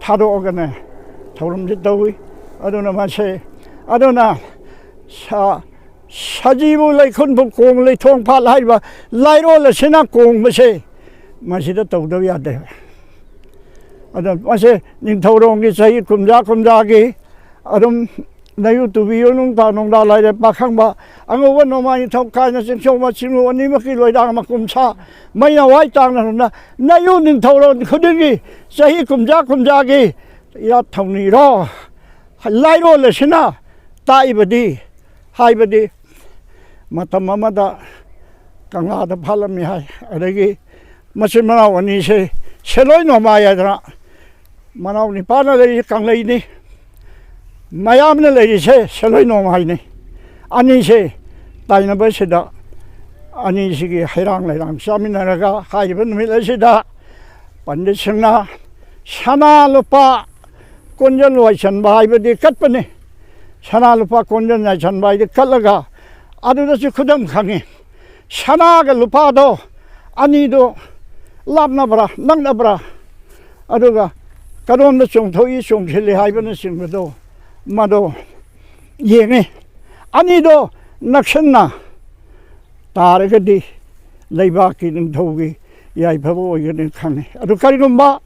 ꯊꯥꯗꯣꯛꯑꯒꯅꯦ ꯊꯧꯔꯝꯁꯦ ꯇꯧꯏ꯫ ꯑꯗꯨꯅ ꯃꯁꯦ, ꯑꯗꯨꯅ ꯁ-, ꯁꯖꯤꯕꯨ ꯂꯩꯈꯨꯟꯕꯨ ꯀꯣꯡ ꯂꯩꯊꯣꯡ ꯐꯥꯠ ꯍꯥꯏꯔꯤꯕ ꯂꯥꯏꯔꯣꯜ ꯑꯁꯤꯅ ꯀꯣꯡꯕꯁꯦ ꯃꯁꯤꯗ ꯇꯧꯗꯕ ꯌꯥꯗꯦ꯫ ꯑꯗꯨꯅ ꯃꯁꯦ ꯅꯤꯡꯊꯧꯔꯣꯡꯒꯤ ꯆꯍꯤ ꯀꯨꯝꯖꯥ ꯀꯨꯝꯖꯥꯒꯤ ꯑꯗꯨꯝ ꯅꯌꯨ ꯇꯨꯕꯤꯌꯨ ꯅꯨꯡꯗꯥ ꯅꯨꯡꯗꯥ ꯂꯥꯏꯔꯦ ꯄꯥꯈꯪꯕ ꯑꯉꯧꯕ ꯅꯣꯡꯃꯥꯏ ꯅꯤꯡꯊꯧ ꯀꯥꯏꯅ ꯆꯤꯡꯁꯣꯡꯕ ꯆꯤꯡꯉꯨ ꯑꯅꯤꯃꯛꯀꯤ ꯂꯣꯏꯗꯥꯡ ꯃꯀꯨꯝ ꯁꯥ ꯃꯩꯅ ꯋꯥꯏ ꯇꯥꯡꯅ ꯅꯌꯨ ꯅꯤꯡꯊꯧꯔꯣꯟ ꯈꯨꯗꯤꯡꯒꯤ ꯆꯍꯤ ꯀꯨꯝꯖꯥ ꯀꯨꯝꯖꯥꯒꯤ ꯏꯔꯥꯠ ꯊꯧꯅꯤꯔꯣ꯫ ꯂꯥꯏꯔꯣꯜ ꯑꯁꯤꯅ ꯇꯥꯛꯏꯕꯗꯤ, ꯍꯥꯏꯕꯗꯤ ꯃꯇꯝ ꯑꯃꯗ ꯀꯪꯂꯥꯗ ꯐꯥꯜꯂꯝꯃꯤ ꯍꯥꯏ꯫ ꯑꯗꯒꯤ ꯃꯆꯤꯟ ꯃꯅꯥꯎ ꯑꯅꯤꯁꯦ ꯁꯦꯂꯣꯏ ꯅꯣꯡꯃꯥꯏ ꯍꯥꯏꯗꯅ ꯃꯅꯥꯎ ꯅꯤꯄꯥꯅ ꯂꯩꯔꯤꯁꯦ ꯀꯪꯂꯩꯅꯤ, ꯃꯌꯥꯝꯅ ꯂꯩꯔꯤꯁꯦ ꯁꯦꯂꯣꯏ ꯅꯣꯡꯃꯥꯏꯅꯤ꯫ ꯑꯅꯤꯁꯦ ꯇꯥꯏꯅꯕꯁꯤꯗ ꯑꯅꯤꯁꯤꯒꯤ ꯍꯩꯔꯥꯡ ꯂꯩꯔꯥꯡ ꯆꯥꯃꯤꯟꯅꯔꯒ ꯍꯥꯏꯔꯤꯕ ꯅꯨꯃꯤꯠ ꯑꯁꯤꯗ ꯄꯟꯗꯤꯠꯁꯤꯡꯅ ꯁꯅꯥ ꯂꯨꯄꯥ ꯀꯣꯟꯖꯜ ꯋꯥꯏꯁꯟꯕ ꯍꯥꯏꯕꯗꯤ ꯀꯠꯄꯅꯤ꯫ ꯁꯅꯥ ꯂꯨꯄꯥ ꯀꯣꯟꯖꯜ ꯋꯥꯏꯁꯟꯕ ꯍꯥꯏꯗꯤ ꯀꯠꯂꯒ ꯑꯗꯨꯗꯁꯨ ꯈꯨꯗꯝ ꯈꯪꯉꯤ꯫ ꯁꯅꯥꯒ ꯂꯨꯄꯥꯗꯣ ꯑꯅꯤꯗꯣ ꯂꯥꯞꯅꯕ꯭ꯔꯥ ꯅꯛꯅꯕ꯭ꯔꯥ, ꯑꯗꯨꯒ ꯀꯗꯣꯝꯗ ꯆꯣꯡꯊꯣꯛꯏ ꯆꯣꯡꯁꯤꯜꯂꯤ ꯍꯥꯏꯕꯅꯆꯤꯡꯕꯗꯣ ꯃꯗꯣ ꯌꯦꯡꯉꯤ꯫ ꯑꯅꯤꯗꯣ ꯅꯛꯁꯟꯅ ꯇꯥꯔꯒꯗꯤ ꯂꯩꯕꯥꯛꯀꯤ ꯅꯤꯡꯊꯧꯒꯤ ꯌꯥꯏꯐꯕ ꯑꯣꯏꯒꯅꯤ ꯈꯪꯉꯤ꯫ ꯑꯗꯨ ꯀꯔꯤꯒꯨꯝꯕ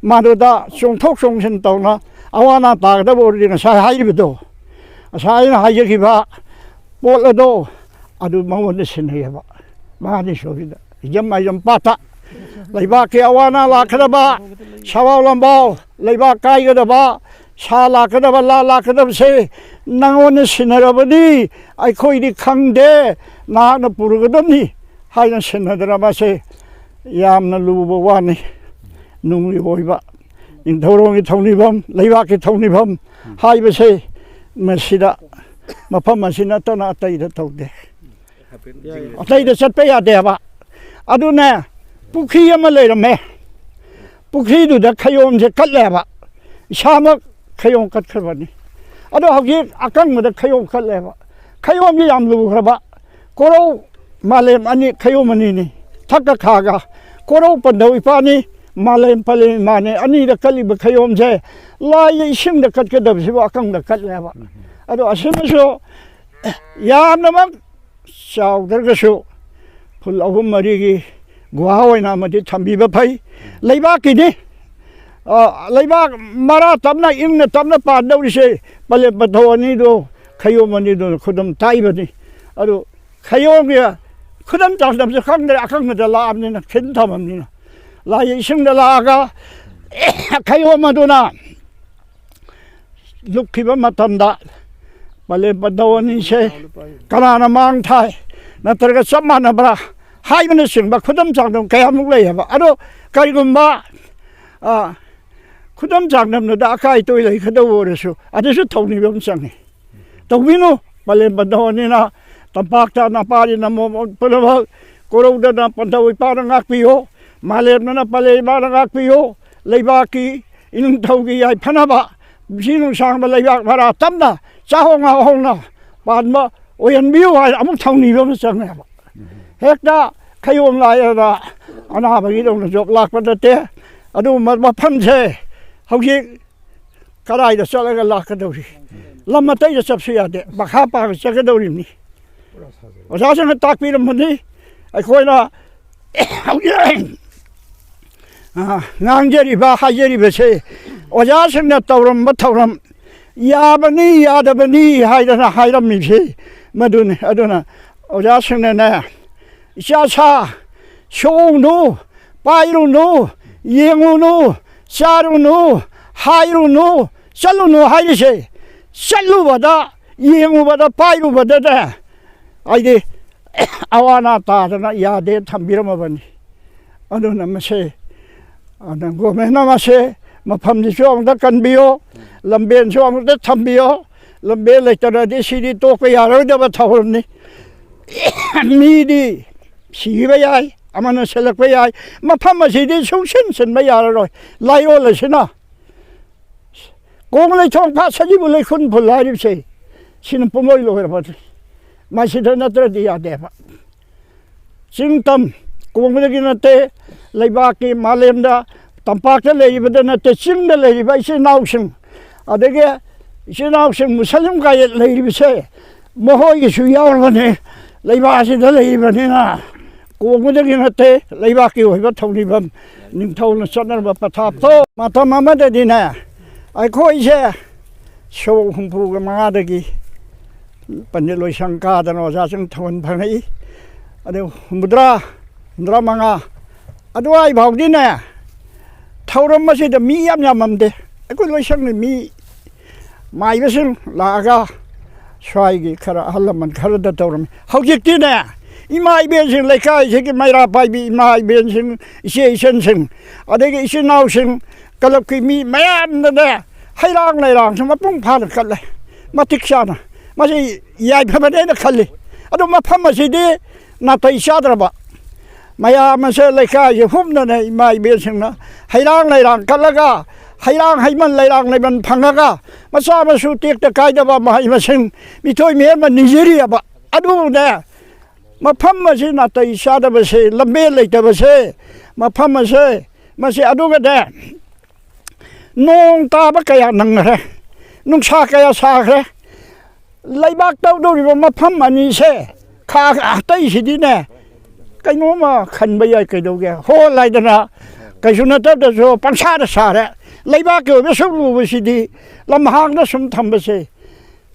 ꯃꯗꯨꯗ ꯆꯣꯡꯊꯣꯛ ꯆꯣꯡꯁꯤꯟ ꯇꯧꯅ ꯑꯋꯥ ꯑꯅꯥ ꯇꯥꯒꯗꯕ ꯑꯣꯏꯔꯗꯤ ꯉꯁꯥꯏ ꯍꯥꯏꯔꯤꯕꯗꯣ, ꯉꯁꯥꯏ ꯑꯩꯅ ꯍꯥꯏꯖꯈꯤꯕ ꯄꯣꯠ ꯑꯗꯣ ꯑꯗꯨ ꯃꯉꯣꯟꯗ ꯁꯤꯟꯅꯩꯌꯦꯕ꯫ ꯃꯥꯗꯤ ꯁꯣꯏꯗ ꯍꯤꯖꯝ ꯃꯥꯏꯖꯝ ꯄꯥꯠꯇ ꯂꯩꯕꯥꯛꯀꯤ ꯑꯋꯥ ꯑꯅꯥ ꯂꯥꯛꯀꯗꯕ, ꯁꯋꯥꯎ ꯂꯝꯕꯥꯎ, ꯂꯩꯕꯥꯛ ꯀꯥꯏꯒꯗꯕ, ꯁꯥ ꯂꯥꯛꯀꯗꯕ, ꯂꯥ ꯂꯥꯛꯀꯗꯕꯁꯦ ꯅꯪꯉꯣꯟꯗ ꯁꯤꯟꯅꯔꯕꯅꯤ, ꯑꯩꯈꯣꯏꯗꯤ ꯈꯪꯗꯦ, ꯅꯍꯥꯛꯅ ꯄꯨꯔꯒꯗꯕꯅꯤ ꯍꯥꯏꯅ ꯁꯤꯟꯅꯗꯅ ꯃꯁꯦ ꯌꯥꯝꯅ ꯂꯨꯕ ꯋꯥꯅꯤ꯫ ꯅꯨꯡꯒꯤ ꯑꯣꯏꯕ ꯅꯤꯡꯊꯧꯔꯣꯟꯒꯤ ꯊꯧꯅꯤꯐꯝ, ꯂꯩꯕꯥꯛꯀꯤ ꯊꯧꯅꯤꯐꯝ ꯍꯥꯏꯕꯁꯦ ꯃꯁꯤꯗ, ꯃꯐꯝ ꯑꯁꯤ ꯅꯠꯇꯅ ꯑꯇꯩꯗ ꯇꯧꯗꯦ꯫ ꯑꯇꯩꯗ ꯆꯠꯄ ꯌꯥꯗꯦ ꯍꯥꯏꯕ꯫ ꯑꯗꯨꯅꯦ, ꯄꯨꯈ꯭ꯔꯤ ꯑꯃ ꯂꯩꯔꯝꯃꯦ꯫ ꯄꯨꯈ꯭ꯔꯤꯗꯨꯗ ꯈꯌꯣꯝꯁꯦ ꯀꯠꯂꯦꯕ꯫ ꯏꯁꯥꯃꯛ ꯈꯌꯣꯝ ꯀꯠꯈ꯭ꯔꯕꯅꯤ꯫ ꯑꯗꯣ ꯍꯧꯖꯤꯛ ꯑꯀꯪꯕꯗ ꯈꯌꯣꯝ ꯀꯠꯂꯦꯕ꯫ ꯈꯌꯣꯝꯁꯦ ꯌꯥꯝ ꯂꯨꯈ꯭ꯔꯕ꯫ ꯀꯣꯔꯧ ꯃꯥꯂꯦꯝ ꯑꯅꯤ, ꯈꯌꯣꯝ ꯑꯅꯤꯅꯤ꯫ ꯊꯛꯀ ꯈꯥꯒ꯫ ꯀꯣꯔꯧ ꯄꯟꯊꯧ ꯏꯄꯥꯅꯤ, ꯃꯥꯂꯦꯝ ꯄꯂꯦꯝ ꯏꯃꯥꯅꯤ꯫ ꯑꯅꯤꯗ ꯀꯠꯂꯤꯕ ꯈꯌꯣꯝꯁꯦ ꯂꯥꯏꯒꯤ ꯏꯁꯤꯡꯗ ꯀꯠꯀꯗꯕꯁꯤꯕꯨ ꯑꯀꯪꯗ ꯀꯠꯂꯦꯕ꯫ ꯑꯗꯣ ꯑꯁꯤꯃꯁꯨ ꯌꯥꯝꯅꯃꯛ ꯆꯥꯎꯗ꯭ꯔꯒꯁꯨ ꯐꯨꯠ ꯑꯍꯨꯝ ꯃꯔꯤꯒꯤ ꯒꯨꯍꯥ ꯑꯣꯏꯅ ꯑꯃꯗꯤ ꯊꯝꯕꯤꯕ ꯐꯩ꯫ ꯂꯩꯕꯥꯛꯀꯤꯗꯤ, ꯑ, ꯂꯩꯕꯥꯛ ꯃꯔꯥ ꯇꯞꯅ ꯏꯪꯅ ꯇꯞꯅ ꯄꯥꯟꯗꯧꯔꯤꯁꯦ ꯄꯂꯦꯝ ꯄꯟꯊꯧ ꯑꯅꯤꯗꯣ, ꯈꯌꯣꯝ ꯑꯅꯤꯗꯨꯅ ꯈꯨꯗꯨꯝ ꯇꯥꯛꯏꯕꯅꯤ꯫ ꯑꯗꯨ ꯈꯌꯣꯝꯒꯤ ꯈꯨꯗꯝ ꯆꯥꯡꯗꯝꯁꯨ ꯈꯪꯗ꯭ꯔꯦ, ꯑꯀꯪꯕꯗ ꯂꯥꯛꯑꯕꯅꯤꯅ, ꯈꯤꯟ ꯊꯝꯃꯕꯅꯤꯅ꯫ ꯂꯥꯏꯒꯤ ꯏꯁꯤꯡꯗ ꯂꯥꯛꯑꯒ ꯈꯌꯣꯝ ꯑꯗꯨꯅ ꯂꯨꯞꯈꯤꯕ ꯃꯇꯝꯗ ꯄꯂꯦꯝ ꯄꯟꯊꯧ ꯑꯅꯤꯁꯦ ꯀꯅꯥꯅ ꯃꯥꯡ ꯊꯥꯏ, ꯅꯠꯇ꯭ꯔꯒ ꯆꯞ ꯃꯥꯟꯅꯕ꯭ꯔꯥ ꯍꯥꯏꯕꯅꯆꯤꯡꯕ ꯈꯨꯗꯝ ꯆꯥꯡꯗꯝ ꯀꯌꯥꯃꯨꯛ ꯂꯩꯌꯦꯕ꯫ ꯑꯗꯣ ꯀꯔꯤꯒꯨꯝꯕ, ꯑ, ꯈꯨꯗꯝ ꯆꯥꯡꯗꯝꯗꯨꯗ ꯑꯀꯥꯏ ꯑꯇꯣꯏ ꯂꯩꯒꯗꯧꯕ ꯑꯣꯏꯔꯁꯨ, ꯑꯗꯨꯁꯨ ꯊꯧꯅꯤꯕ ꯑꯃ ꯆꯪꯉꯤ꯫ ꯇꯧꯕꯤꯅꯨ꯫ ꯄꯂꯦꯝ ꯄꯟꯊꯧ ꯑꯅꯤꯅ ꯇꯝꯄꯥꯛꯇ ꯅꯄꯥꯔꯤ ꯅꯃꯣ ꯄꯨꯝꯅꯃꯛ, ꯀꯣꯔꯧꯗꯅ ꯄꯟꯊꯧ ꯏꯄꯥꯅ ꯉꯥꯛꯄꯤꯌꯨ, ꯃꯥꯂꯦꯝꯗꯅ ꯄꯂꯦꯝ ꯏꯃꯥꯅ ꯉꯥꯛꯄꯤꯌꯨ, ꯂꯩꯕꯥꯛꯀꯤ ꯏꯅꯤꯡꯊꯧꯒꯤ ꯌꯥꯏꯐꯅꯕ, ꯄꯨꯟꯁꯤ ꯅꯨꯡꯁꯥꯡꯕ ꯂꯩꯕꯥꯛ ꯃꯔꯥ ꯇꯞꯅ ꯆꯥꯍꯣꯡ ꯉꯥꯍꯣꯡꯅ ꯄꯥꯟꯕ ꯑꯣꯏꯍꯟꯕꯤꯌꯨ ꯍꯥꯏꯅ ꯑꯃꯨꯛ ꯊꯧꯅꯤꯕ ꯑꯃ ꯆꯪꯉꯦꯕ꯫ ꯍꯦꯛꯇ ꯈꯌꯣꯝ ꯂꯥꯏꯔꯗ ꯑꯅꯥꯕꯒꯤꯗꯧꯅ ꯖꯣꯕ ꯂꯥꯛꯄ ꯅꯠꯇꯦ꯫ ꯑꯗꯨꯒꯨꯝꯕ ꯃꯐꯝꯁꯦ ꯍꯧꯖꯤꯛ ꯀꯗꯥꯏꯗ ꯆꯠꯂꯒ ꯂꯥꯛꯀꯗꯧꯔꯤ? ꯂꯝ ꯑꯇꯩꯗ ꯆꯠꯁꯨ ꯌꯥꯗꯦ, ꯃꯈꯥ ꯄꯥꯡꯅ ꯆꯠꯀꯗꯧꯔꯤꯕꯅꯤ꯫ ꯑꯣꯖꯥꯁꯤꯡꯅ ꯇꯥꯛꯄꯤꯔꯝꯕꯅꯤ꯫ ꯑꯩꯈꯣꯏꯅ ꯍꯧꯖꯤꯛ, ꯑ, ꯉꯥꯡꯖꯔꯤꯕ, ꯍꯥꯏꯖꯔꯤꯕꯁꯦ ꯑꯣꯖꯥꯁꯤꯡꯅ ꯇꯧꯔꯝꯕ ꯊꯧꯔꯝ, ꯌꯥꯕꯅꯤ ꯌꯥꯗꯕꯅꯤ ꯍꯥꯏꯗꯅ ꯍꯥꯏꯔꯝꯃꯤꯁꯤ ꯃꯗꯨꯅꯤ꯫ ꯑꯗꯨꯅ ꯑꯣꯖꯥꯁꯤꯡꯅꯅꯦ, "ꯏꯆꯥ ꯁꯥ, ꯁꯣꯛꯎꯅꯨ, ꯄꯥꯏꯔꯨꯅꯨ, ꯌꯦꯡꯉꯨꯅꯨ, ꯆꯥꯔꯨꯅꯨ, ꯍꯥꯏꯔꯨꯅꯨ, ꯆꯠꯂꯨꯅꯨ" ꯍꯥꯏꯔꯤꯁꯦ, ꯆꯠꯂꯨꯕꯗ, ꯌꯦꯡꯉꯨꯕꯗ, ꯄꯥꯏꯔꯨꯕꯗꯅꯦ, ꯍꯥꯏꯗꯤ ꯑꯋꯥ ꯑꯅꯥ ꯇꯥꯗꯅ ꯌꯥꯗꯦ ꯊꯝꯕꯤꯔꯝꯃꯕꯅꯤ꯫ ꯑꯗꯨꯅ ꯃꯁꯦ, ꯑꯗꯨꯅ ꯒꯣꯔꯃꯦꯟꯅ ꯃꯁꯦ ꯃꯐꯝꯁꯤꯁꯨ ꯑꯃꯨꯛꯇ ꯀꯟꯕꯤꯌꯣ, ꯂꯝꯕꯦꯟꯁꯨ ꯑꯃꯨꯛꯇ ꯊꯝꯕꯤꯌꯣ꯫ ꯂꯝꯕꯦꯜ ꯂꯩꯇꯅꯗꯤ ꯁꯤꯗꯤ ꯇꯣꯛꯄ ꯌꯥꯔꯣꯏꯗꯕ ꯊꯧꯔꯝꯅꯤ꯫ ꯃꯤꯗꯤ ꯁꯤꯕ ꯌꯥꯏ, ꯑꯃꯅ ꯁꯤꯜꯂꯛꯄ ꯌꯥꯏ꯫ ꯃꯐꯝ ꯑꯁꯤꯗꯤ ꯁꯨꯡꯁꯤꯟ ꯁꯤꯟꯕ ꯌꯥꯔꯔꯣꯏ꯫ ꯂꯥꯏꯌꯣꯜ ꯑꯁꯤꯅ ꯀꯣꯡ ꯂꯩꯊꯣꯡ ꯐꯥ ꯁꯖꯤꯕꯨ ꯂꯩꯈꯨꯟ ꯐꯨꯜ ꯍꯥꯏꯔꯤꯕꯁꯦ, ꯁꯤꯅ ꯄꯨꯡꯂꯣꯏ ꯂꯣꯏꯔꯕꯅꯤ꯫ ꯃꯁꯤꯗ ꯅꯠꯇ꯭ꯔꯗꯤ ꯌꯥꯗꯦꯕ꯫ ꯆꯤꯡ ꯇꯝ ꯀꯣꯡꯕꯗꯒꯤ ꯅꯠꯇꯦ, ꯂꯩꯕꯥꯛꯀꯤ ꯃꯥꯂꯦꯝꯗ, ꯇꯝꯄꯥꯛꯇ ꯂꯩꯔꯤꯕꯗ ꯅꯠꯇꯦ, ꯆꯤꯡꯗ ꯂꯩꯔꯤꯕ ꯏꯆꯤꯜ ꯏꯅꯥꯎꯁꯤꯡ, ꯑꯗꯒꯤ ꯏꯆꯤꯜ ꯏꯅꯥꯎꯁꯤꯡ ꯃꯨꯁꯂꯤꯝ ꯀꯥꯏ ꯂꯩꯔꯤꯕꯁꯦ, ꯃꯈꯣꯏꯒꯤꯁꯨ ꯌꯥꯎꯔꯕꯅꯤ꯫ ꯂꯩꯕꯥꯛ ꯑꯁꯤꯗ ꯂꯩꯔꯤꯕꯅꯤꯅ ꯀꯣꯡꯕꯗꯒꯤ ꯅꯠꯇꯦ, ꯂꯩꯕꯥꯛꯀꯤ ꯑꯣꯏꯕ ꯊꯧꯅꯤꯐꯝ ꯅꯤꯡꯊꯧꯅ ꯆꯠꯅꯔꯝꯕ ꯄꯊꯥꯞꯇꯣ꯫ ꯃꯇꯝ ꯑꯃꯗꯗꯤꯅꯦ, ꯑꯩꯈꯣꯏꯁꯦ ꯁꯣꯛ ꯍꯨꯝꯐꯨꯒ ꯃꯉꯥꯗꯒꯤ ꯄꯟꯗꯤꯠ ꯂꯣꯏꯁꯪ ꯀꯥꯗꯅ ꯑꯣꯖꯥꯁꯤꯡ ꯊꯧꯒꯜ ꯐꯪꯉꯛꯏ꯫ ꯑꯗꯨ ꯍꯨꯝꯐꯨꯇꯔꯥ, ꯍꯨꯝꯐꯨꯇꯔꯥ ꯃꯉꯥ ꯑꯗꯨꯋꯥꯏ ꯐꯥꯎꯗꯤꯅꯦ, ꯊꯧꯔꯝ ꯑꯁꯤꯗ ꯃꯤ ꯌꯥꯝ ꯌꯥꯝꯃꯝꯗꯦ꯫ ꯑꯩꯈꯣꯏ ꯂꯣꯏꯁꯪꯒꯤ ꯃꯤ ꯃꯥꯏꯕꯁꯤꯡ ꯂꯥꯛꯑꯒ ꯁ꯭ꯋꯥꯏꯒꯤ ꯈꯔ ꯑꯍꯜ ꯂꯃꯟ ꯈꯔꯗ ꯇꯧꯔꯝꯃꯤ꯫ ꯍꯧꯖꯤꯛꯇꯤꯅꯦ, ꯏꯃꯥ ꯏꯕꯦꯟꯁꯤꯡ, ꯂꯩꯀꯥꯏꯁꯤꯒꯤ ꯃꯩꯔꯥ ꯄꯥꯏꯕꯤ ꯏꯃꯥ ꯏꯕꯦꯟꯁꯤꯡ, ꯏꯆꯦ ꯏꯆꯟꯁꯤꯡ, ꯑꯗꯒꯤ ꯏꯆꯤꯟ ꯏꯅꯥꯎꯁꯤꯡ, ꯀꯂꯕꯀꯤ ꯃꯤ ꯃꯌꯥꯝꯅꯅꯦ, ꯍꯩꯔꯥꯡ ꯂꯩꯔꯥꯡꯁꯨ ꯃꯄꯨꯡ ꯐꯥꯅ ꯀꯠꯂꯦ, ꯃꯇꯤꯛ ꯆꯥꯅ꯫ ꯃꯁꯤ ꯌꯥꯏꯐꯕꯅꯦꯅ ꯈꯜꯂꯤ꯫ ꯑꯗꯣ ꯃꯐꯝ ꯑꯁꯤꯗꯤ ꯅꯥꯇꯩ ꯆꯥꯗ꯭ꯔꯕ, ꯃꯌꯥꯝ ꯑꯁꯦ ꯂꯩꯀꯥꯏꯁꯦ ꯍꯨꯞꯅꯅ ꯏꯃꯥ ꯏꯕꯦꯟꯁꯤꯡꯅ ꯍꯩꯔꯥꯡ ꯂꯩꯔꯥꯡ ꯀꯠꯂꯒ, ꯍꯩꯔꯥꯡ ꯍꯩꯃꯟ ꯂꯩꯔꯥꯡ ꯂꯩꯃꯟ ꯐꯪꯉꯒ, ꯃꯆꯥ ꯃꯁꯨ ꯇꯦꯛꯇ ꯀꯥꯏꯗꯕ ꯃꯍꯩ ꯃꯁꯤꯡ ꯃꯤꯊꯣꯏ ꯃꯤꯍꯦꯟꯕ ꯅꯤꯖꯔꯤꯑꯕ꯫ ꯑꯗꯨꯕꯨꯅꯦ, ꯃꯐꯝ ꯑꯁꯤ ꯅꯥꯇꯩ ꯆꯥꯗꯕꯁꯦ, ꯂꯝꯕꯦꯜ ꯂꯩꯇꯕꯁꯦ, ꯃꯐꯝ ꯑꯁꯦ, ꯃꯁꯤ ꯑꯗꯨꯒꯅꯦ, ꯅꯣꯡ ꯇꯥꯕ ꯀꯌꯥ ꯅꯪꯈ꯭ꯔꯦ, ꯅꯨꯡꯁꯥ ꯀꯌꯥ ꯁꯥꯈ꯭ꯔꯦ, ꯂꯩꯕꯥꯛ ꯇꯧꯗꯧꯔꯤꯕ ꯃꯐꯝ ꯑꯅꯤꯁꯦ, ꯈꯥ ꯑꯇꯩꯁꯤꯗꯤꯅꯦ, ꯀꯩꯅꯣꯝꯃ ꯈꯟꯕ ꯌꯥꯏ, ꯀꯩꯗꯧꯒꯦ? ꯍꯣꯜ ꯍꯥꯏꯗꯅ ꯀꯩꯁꯨ ꯅꯠꯇꯕꯗꯁꯨ ꯄꯪꯁꯥꯗ ꯁꯥꯔꯦ꯫ ꯂꯩꯕꯥꯛꯀꯤ ꯑꯣꯏꯕ ꯁꯨꯛ ꯂꯨꯕꯁꯤꯗꯤ ꯂꯝꯍꯥꯡꯗ ꯁꯨꯝ ꯊꯝꯕꯁꯦ,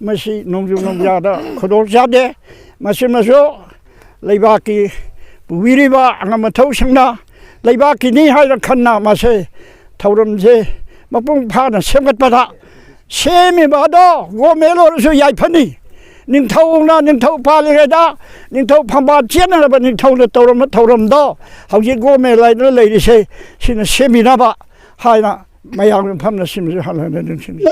ꯃꯁꯤ ꯅꯣꯡꯖꯨ ꯅꯣꯡꯖꯥꯗ ꯈꯨꯗꯣꯡ ꯆꯥꯗꯦ꯫ ꯃꯁꯤꯃꯁꯨ ꯂꯩꯕꯥꯛꯀꯤ ꯄꯨꯕꯤꯔꯤꯕ ꯑꯉꯝ ꯑꯊꯧꯁꯤꯡꯅ ꯂꯩꯕꯥꯛꯀꯤꯅꯤ ꯍꯥꯏꯅ ꯈꯟꯅ ꯃꯁꯦ ꯊꯧꯔꯝꯁꯦ ꯃꯄꯨꯡ ꯐꯥꯅ ꯁꯦꯝꯒꯠꯄꯗ ꯁꯦꯝꯃꯤꯕ ꯑꯗꯣ ꯒꯣꯃꯦꯟ ꯑꯣꯏꯔꯁꯨ ꯌꯥꯏꯐꯅꯤ꯫ ꯅꯤꯡꯊꯧꯅ ꯅꯤꯡꯊꯧ ꯄꯥꯜꯂꯤꯉꯩꯗ ꯅꯤꯡꯊꯧ ꯐꯝꯕꯥꯜ ꯆꯦꯟꯅꯔꯕ ꯅꯤꯡꯊꯧꯅ ꯇꯧꯔꯝꯕ ꯊꯧꯔꯝꯗꯣ ꯍꯧꯖꯤꯛ ꯒꯣꯃꯦꯟ ꯍꯥꯏꯗꯅ ꯂꯩꯔꯤꯁꯦ, ꯁꯤꯅ ꯁꯦꯝꯕꯤꯅꯕ ꯍꯥꯏꯅ ꯃꯌꯥꯝꯒꯤ ꯃꯐꯝꯅ ꯁꯤꯃꯁꯨ ꯍꯜꯍꯟꯅ ꯑꯗꯨꯝ ꯁꯤꯟꯅꯩ꯫